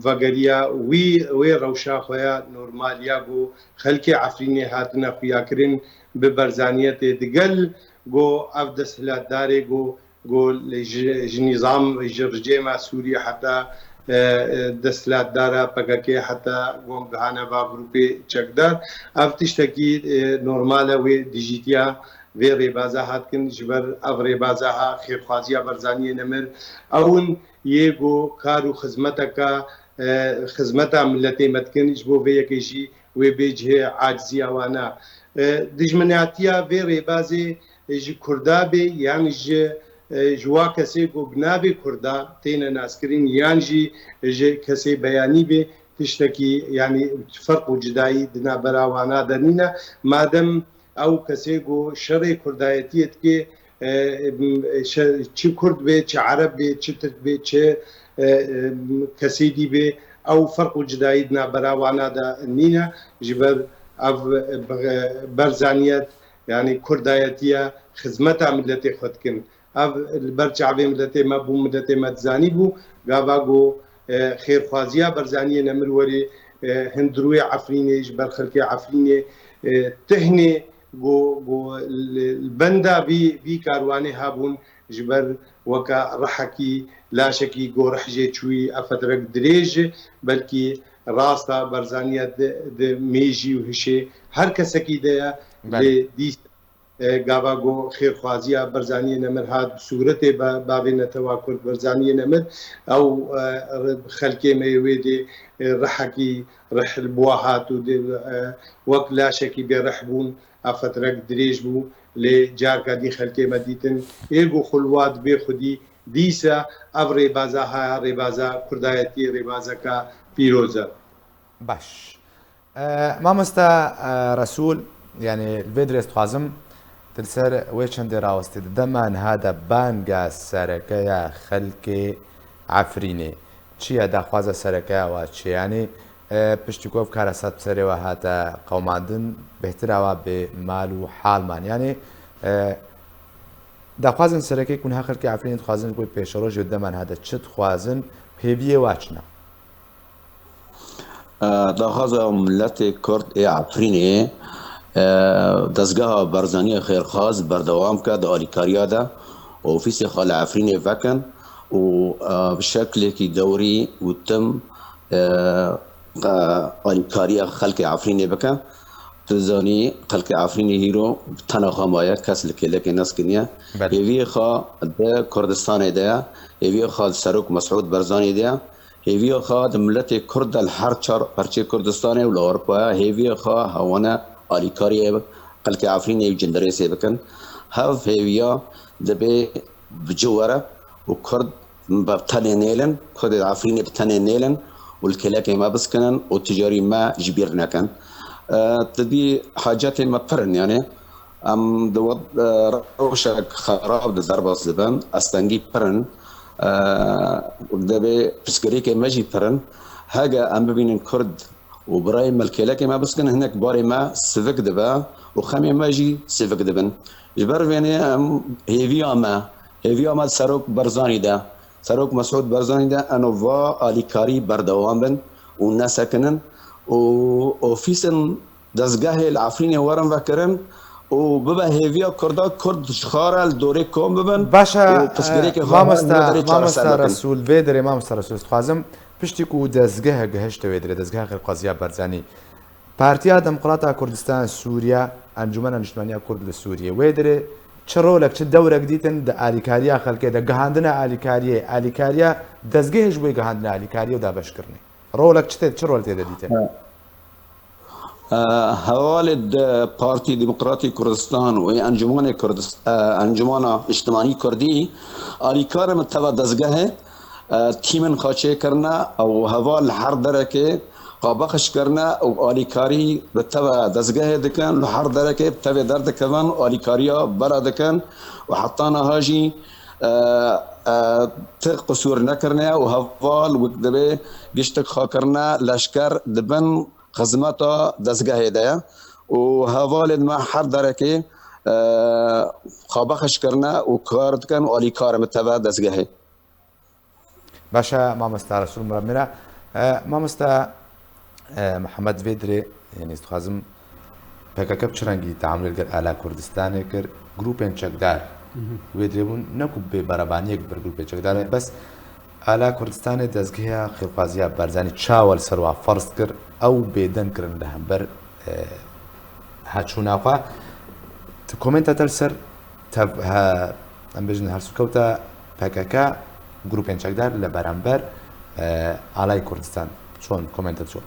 vegeriya wî, wê rewşa xwe ya normaliya ku xelkê Efrînê hatine xuyakirin bi Barzaniyetê, digel ku ev desthilatdarê ku, ku ji, ji nîzam, ji rejêma Sûrî heta e, e, desthilatdara P K K heta gon gihane va grûpê çekdar. Ev tiştekî, e, normal e, wê dijîtiya vê rêbaza hat kin, ji ber ev rêbaza ha xêrxwaziya Barzaniyê Nemir. Ew in yê ku kar û xizmeteka, e, xizmeta miletê me dikin, ji bo vê yekê jî wê bê cihê aciziya wan e. E, dijminatiya vê rêbazê ji Kurda bê yan ji, e, ji wa kesê ku bi navê Kurda têne naskirin yan jî ji kesê beyanî bê, tiştekî, yanî, ferq û cudayî di navbera wana de nîne. Madem ew kesê ku şerê Kurdayetiyê dike, e, e, şe-, çi Kurd bê, çi Ereb bê, çi Tirk bê, çi, e, e, kesê dî bê, ew ferq û cudayî di navbera wana de nîne. Ji ber ev, e, be-, berzaniyet, yanî Kurdayetiye, xizmeta miletê xwe dikin. Ev li ber çavê miletê me bû, miletê me dizanî bû, gava ku, e, xêrxwaziya Barzaniyê Nemir werê, e, hundirûyê Efrînê, ji ber xelkê Efrînê, e, tehnê ku, ku li, li benda vî, vî karwanê hebûn, ji ber weke rihekî, laşekî gorih jê çûyî, ev fetrek dirêj, belkî rasta Barzaniya di, di mêjî û hişê her kesekî de ye. Belê. Lê dîs e, gava ku xêrxwaziya Barzaniyê Nemir hat, sûretê ba-, bavê netewa Kurd Barzaniyê Nemir, ew, e, re-, xelkê me yê wê dê, e, rihekî rih li bo hat û dê, e, wek laşekî bêrih bûn, ev fetrek dirêj bû, lê carka dî xelkê me dîtin. Ê ku xulwa dibê xwedî, dîsa ev rêbaza haya, rêbaza Kurdayetiyê, rêbazeka pîroz e. Baş. E, mamosta, e, Resûl, yanî li vê dirê ez dixwazim tu li ser wê çendê rawestî, di dema niha de banga sereke ya xelkê Efrînê çi ye, daxwaza sereke ya wa çi ye? Yanî, e, piştî ku ev kara sed bi serê we hate qewimandin, bêhtir awa bê mal û hal man. Yanî, e, daxwazên sereke ku niha xelkê Efrînê dixwazin ji bo pêşerojê û dema niha de çi dixwazin, hêviyê wa çi ne? E, daxwaza miletê Kurd ê Efrînê, e, dezgeha Barzaniyê Xêrxwaz berdewam ke di alîkariya de, ofîsê xwe li Efrînê vekin û, e, bi şeklekî dewrî û tim, e, e, alîkariya xelkê Efrînê bike. Tu zanî, xelkê Efrînê hîro bi tena xwe maye, kes li kêlekê neskiniye. Belê. Hêviyê xwe di Kurdistanê de ye, hêviyê xwe di Serok Mesûd Barzanî de ye. Hêviya xwe di miletê Kurd de li her çar perçê Kurdistanê û li Ewropayê hêviya xwe hewane alîkariyê xelkê Efrînê û Cindirêsê bikin. Hev hêviya dibê bi cih were û Kurd bi tenê nêlin, Kurdê Efrînê bi tenê nêlin û li kêlekê me biskinin û ticarî me ji bîr nekin. E, tu dî hacetê me pir in, yanî. Em di wad-, e, rewşek xerab de derbas dibin, astengî pir in, e, dibê pirsgirêkê me jî pir in. Hege em bibînin Kurd û birayê me li kêlekê me biskin, hinek barê me sivik dibe û xemê me jî sivik dibin. Ji ber vênê em hêviya me, hêviya me Serok Barzanî de, Serok Mesûd Barzanî de eno va alîkarî berdewam bin û nesekinin û ofîsên dezgehê li Efrînê werin vekirin û bibe hêviya Kurda, Kurd ji xwe re li dorê kom bibin. Baş e, û pirsgirêkê xwe mamosta, nederê çareser bikin. Resûl, vê derê mamosta Resûl, ez dixwazim piştî ku dezgehe gihişte wê derê, dezgeha xêrxwaziya Barzanî, Partiya Demokrata Kurdistan Sûriye, Encûmena Niştimaniya Kurd li Sûriye, wê derê çi rolek, çi dewrek dîtin di alîkariya xelkê de, gihandina alîkariyê, alîkariya dezgehê ji bo gihandina alîkariyê û dabeşkirinê? Rolek çi tê, çi rol tê de dîtin? E, hevalê di Partî Demokratî Kurdistan û Encûmanê Kurdis-, e, Encûmana Niştimanî Kurdî alîkarê min teva dezgehê, e, tîmên xwe çêkirine û heval li her derekê xwe bexş kirine û alîkarî bi teva dezgehê dikin, li her derekê bi tevê derdikevin û alîkariya bela dikin û heta niha jî, e, e, ti qisûr nekirine û heval wek divê giştik xwe kirine, leşker dibin xizmeta dezgehê de ye û hevalên me her derekê, e, xwe bexş kirine û kar dikin û alîkar in bi teva dezgehê. Baş e, mamosta Resûl Muramira. E, mamosta, e, Mihemed, vê dirê, yanî ez dixwazim P K K bi çi rengî teamulê li gel ala Kurdistanê kir? Grûpên çekdar, mhm, wê dirê bûn, ne ku bê berevaniyek bi grûpên çekdar, bes Ala Kurdistanê dezgeha xêrxwaziya Barzanî çawa li ser wa ferz kir, ew bêdeng kirin li hember, e, heçûna xwe. Ti komenta te li ser tev-, he, em bêjin hersûkewta P K K, grûpên çekdar li beramber, e, Alay Kurdistan. Çon komenta çon?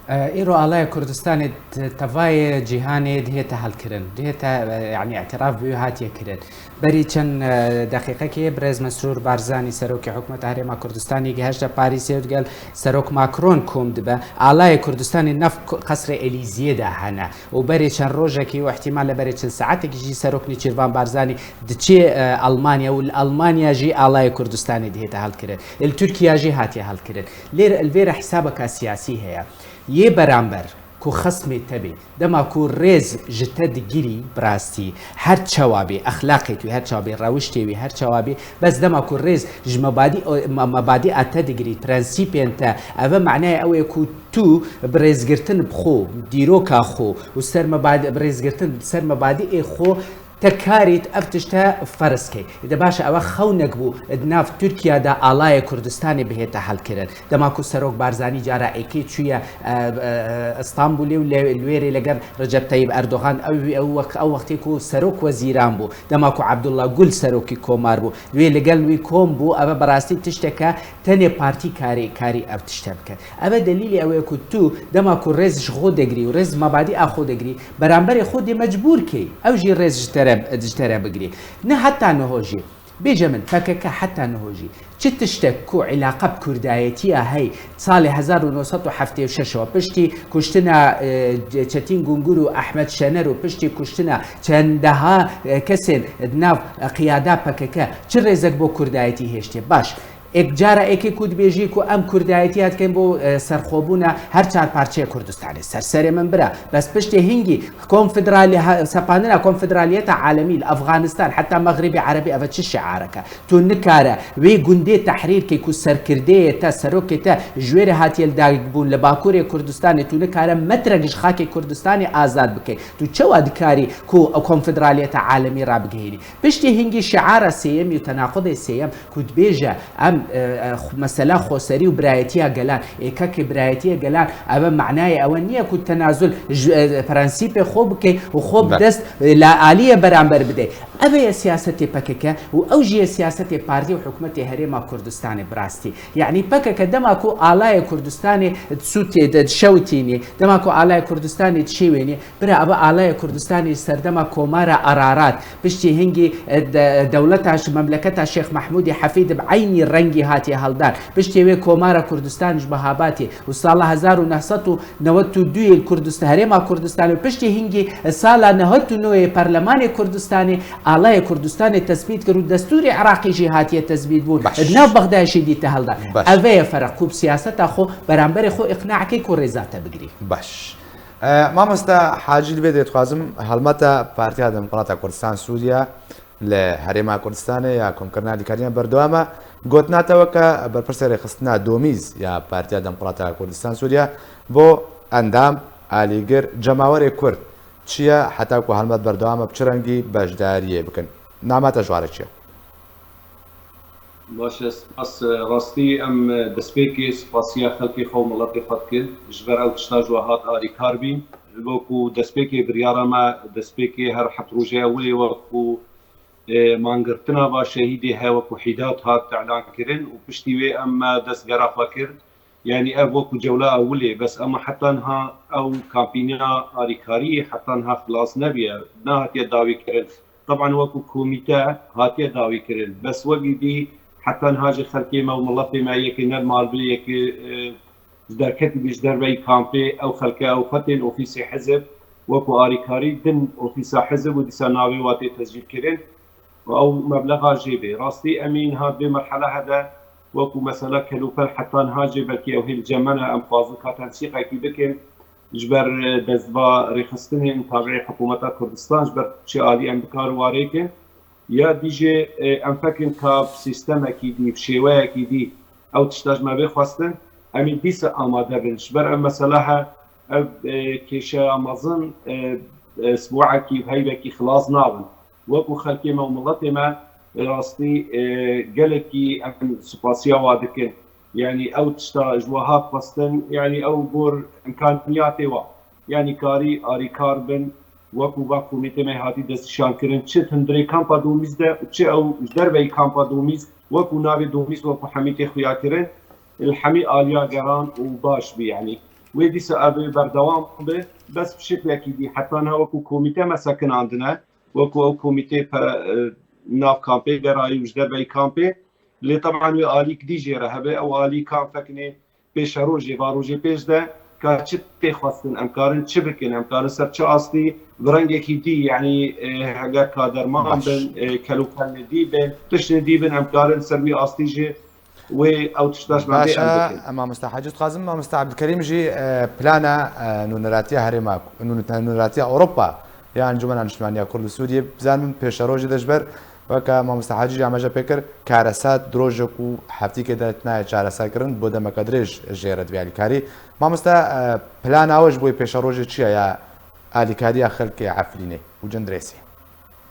E, îro Alaya Kurdistanê di tevayê cîhanê dihête helkirin. Dihête, e, yanî îtiraf bi wî hatiye kirin. Berî çend, e, deqîqekê birêz Mesrûr Barzanî, serokê hikûmeta Herêma Kurdistanê, gihişte Parîsê û digel Serok Macron kom dibe. Alayê Kurdistanê nav ku-, Qesrê Elîziyê de hene. Û berê çend rojekî û ihtimal e berê çend saetekî jî Serok Nêçîrvan Barzanî diçê, e, Almanya û li Almanya jî Alayê Kurdistanê dihête helkirin. Li Tirkiya jî hatiye helkirin. Lê li vê re hesabeka siyasî heye. Yê beramber ku xesmê te bê, dema ku rêz ji te digirî, bi rastî her çawa bê, exlaqê wî her çawa bê, rewiştê wî her çawa bê, bes dema ku rêz ji mebadî, me-, mebadîa te digirî, prensîpên te, ev e manayê ew ê ku tu bi rêzgirtin bi xwe, dîroka xwe û ser mebadî, bi rêzgirtin ser mebadîê xwe te karît ev tişte ferz key. De baş e, ew xewnek bû di nav Tirkiye de Alayê Kurdistanê bihête helkirin. Dema ku Serok Barzanî cara êkê çûye, e, e, Stenbolê û lê, li wêrê li gel Recep Tayyip Erdogan, ew, ew wex-, ew wextê ku Serok Wezîran bû, dema ku Abdullah Gül Serokî Komar bû, wê li gel wî kom bû, ev e bi rastî tişteke tenê partî karî, karî ev tişte bike. Ev e delîlê ew ê ku tu dema ku rêz ji xwe degrî û rêz mabadî a xwe degrî, beramberê xwe dê mecbûr key. Ew jî rêz ji te re, ji te re bigirî. Ne heta niho jî. Bêje min, P K K heta niho jî çi tiştek ku îlaqa bi kurdayetiya hey, salê hezar û neh sed û heftê û şeş we piştî kuştina, e, Çetîn Gungur û Ehmed Şener û piştî kuştina çendeha, e, kesên di nav, e, qiyada P K K çi rêzek bo kurdayetî hêştê? Baş. Êk cara êkê ku dibêjî ku em kurdayetiya dikin bo, e, serxwebûna her çar parçeya Kurdistanê. Ser serê min bira. Bes piştê hingî konfederalî-, ha-, sepandina konfederaliyeta alemî li Afganistan heta Mexribê Erebî, ev çi şiareke? Tu nikare wê gundê tehrîr kê ku serkirdeyê te, serokê te ji wê re hatiye li dagîkbûn li Bakurê Kurdistanê, tu nikare metrek ji xakê Kurdistanê azad bikey. Tu çawa dikarî ku ew konfederaliyeta alemî rabigihînî? Piştî hingî şiara sêyemî û tenaqudê sêyem ku dibêje, em, e, e, xu-, mesela xoserî û birayetiya gelan, êkakê birayetiya gelan, ev e manayê ew e niye ku tenazul ji, e, prensîpê xwe bikey û xwe bi Be. dest, e, la aliyê beramber bidey. Ev e siyasetê P K K û ew jî ye siyasetê partî û hikûmetê Herêma Kurdistanê bi rastî. Yanî P K K dema ku alayê Kurdistanê di sûtê de dişewitînî, dema ku alayê Kurdistanê dişêwênî, Bira, ev e alaya Kurdistanê ji serdema Komara Ararat, piştî hingî, e, de-, dewleta ş-, memleketa Şêx Mehmûdê Hefîd bi eynî rengî hatiye heldan. Piştî wê Komara Kurdistan ji Mehabatê û sala hezar û neh sed û newed û du yê li Kurdistan, Herêma Kurdistanê û piştî hingî, e, sala newed û nehê Perlemanê Kurdistanê, alaya Kurdistanê tesbît kir û destûrê Iraqê jî hatiye tesbît bûn. Baş. Di nav Bexdayê jî dîte heldan. Baş. Ev e ferq ku bi siyaseta xwe beramberê xwe îqna key ku rêza te bigirî. Baş. E, mamosta Hacî, li vê de dixwazim helmeta Partiya Demokrata Kurdistan Sûriye li Herêma Kurdistanê ya Komkirina Alîkariyan berdewam e. Gotina te weke berpirsê rêxistina domîz ya Partiya Demokrata Kurdistan Sûriye bo endam, alîgir, cemawerê Kurd çi ye, heta ku helmet berdewam e, bi çi rengî beşdariyê bikin? Nama te ji ware çi ye? Baş e, spas. Rastî em destpêkê spasiya xelkê xwe û miletê xwe dikin. Ji ber ew tişta ji we hat alîkar bîn. Wekû destpêkê biryara me, destpêkê her heft rojê ewilê wekû, e, mangirtina va şehîdê he wekû hîdat hat îlan kirin û piştî wê em me dest gera xwe kir. Yanî ev wekû cewla ewilê, bes ema heta niha ew kampîna alîkariyê heta niha xilas nebiye, nehatiye dawî kirin. Teban wekû komîte hatiye dawî kirin. Bes wekî dî heta niha jî xelkê me û miletê me yekê ne li mal bê, yekê, e, ji derketî bî ji derveyî kampê, ew xelke ew xwe tên ofîsê hizib, wekû alîkarî din ofîsa hizib û dîsa navê wa tê tescîl kirin. Û ew meblexa jê bê. Rastî em ê niha di vê merhelehe de wekû mesela kelûpel heta niha jî belkî ew hê li cem me ne, em dixwazin ka tensîqekî bikin. Ji ber, e, destva rêxistinên tabiê hikûmeta Kurdistan, ji ber çi alî em bi kar û warê kin. Ya dî jî, e, em fekin ka bi sîstemekî dî, bi şêweyekî dî ew tişta ji me bê xwestin, em ê dîsa amade bin. Ji ber ev mesela he, ev, e, kêşeya mezin, e, e, sibûekî, heyvekî xilas nabin. Wekû xelkê me û miletê me, Rastî, e, gelekî em spasiya wa dikin. Yanî ew tişta ji we hat xwestin, yanî ew bor imkaniyatê wa. Yanî karî arîkar bin, wekû va komîtê me hatî destnîşankirin, çi hundirê kampa Domîz de û çi ew ji derveyî kampa Domîz, wekû navê Domîz, wekû hemî tê xuyakirin, li hemî aliya geran û baş bî, yanî wê dîsa ev ê berdewam bi, bes bi şeklekî dî heta niha wekû komîte me sekinandine, wekû ew komîtê pe-, e, nav kampê gerayî û ji derveyî kampê, lê teban wê alîk dî jê re hebe, ew alî kan fekinê pêşerojê, va rojê pêş de ka çi tê xwestin, em karin çi bikin, em karin ser çi astî, bi rengekî dî, yanî, e, heger ka derman Baş. bin, e, kelûpelê dî bin, tiştê dî bin, em karin ser wî astî jî wê ew tişta ji me bê em Baş e, bikin. Mamosta Hacî, dixwazim Mamosta Ebdilkerîm jî, e, plana, e, nûneratiya herêma, nû-, nûneratiya Ewropa ya Encûmena Niştimaniya Kurd li Sûriyê bizanim pêşerojê de ji ber weke Mamosta Hacî jî amaje pê kir, karesat di rojek û heftîkê de nayê çareserkirin, bo demeke dirêj jê re divê alîkarî. Mamosta, e, plana we ji bo pêşerojê çi ye ya alîkariya xelkê Efrînê û Cindirêsê?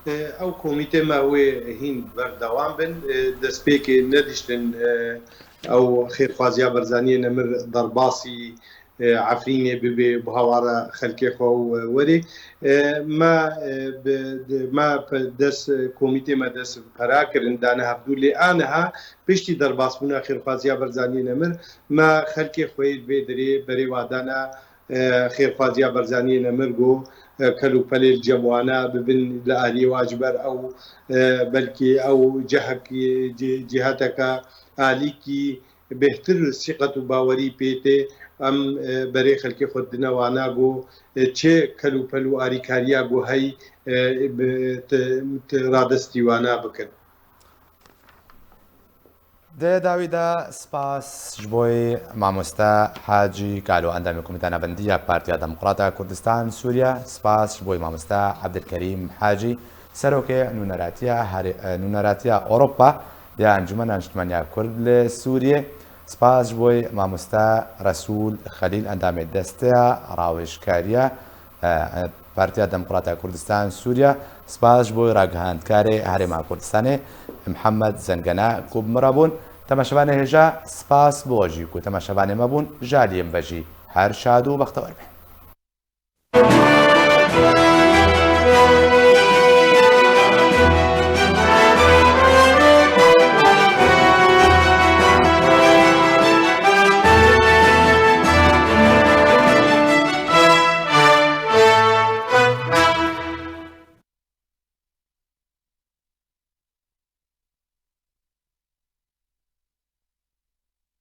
E, ew komîtê me wê hîn berdewam bin. E, destpêkê nediştin, e, ew xêrxwaziya Berzaniyê Nemir derbasî, e, Efrînê bibe, bi hawara xelkê xwe û werê. E, me, e, bi, di, me pe-, dest, komîtê me dest pera kirin, dane hevdû. Lê aniha piştî derbasbûna xêrxwaziya Berzaniyê Nemir, me xelkê xwe yê vê dirê berê wa dana, e, xêrxwaziya Berzaniyê Nemir got, e, kel û pelê li cem wana bibin li aliyê wa, ji ber ew, e, belkî ew cihekî, ci-, ciheteke alîkî bêhtir sîqet û bawerî pê tê. Em, e, berê xelkê xwe dine wana got, e, çi kel û pel û arîkariya got hey, e, bi, ti, ti radestî wana bikin. Di dawî de spas ji bo Mamoste Hacî Kalo, endamê Komîta Navendî ya Partiya Demokrata Kurdistan Sûriye, spas ji bo Mamoste Ebdilkerîm Hacî, Serokê Nûneratiya Herê-, Nûneratiya Ewropa ya Encûmena Niştimaniya Kurd li Sûriyê, spas ji bo Mamoste Resûl Xelîl, endamê Desteya Rawêjkariya, e, Partiya Demokrata Kurdistan Sûriye, spas ji bo ragihandkarê Herêma Kurdistanê Mihemed Zengena ku bi min re bûn. Temaşevanê hêja, spas bo we jî ku temaşevanê me bûn. Ji aliyê min ve jî her şad û bextewer bin.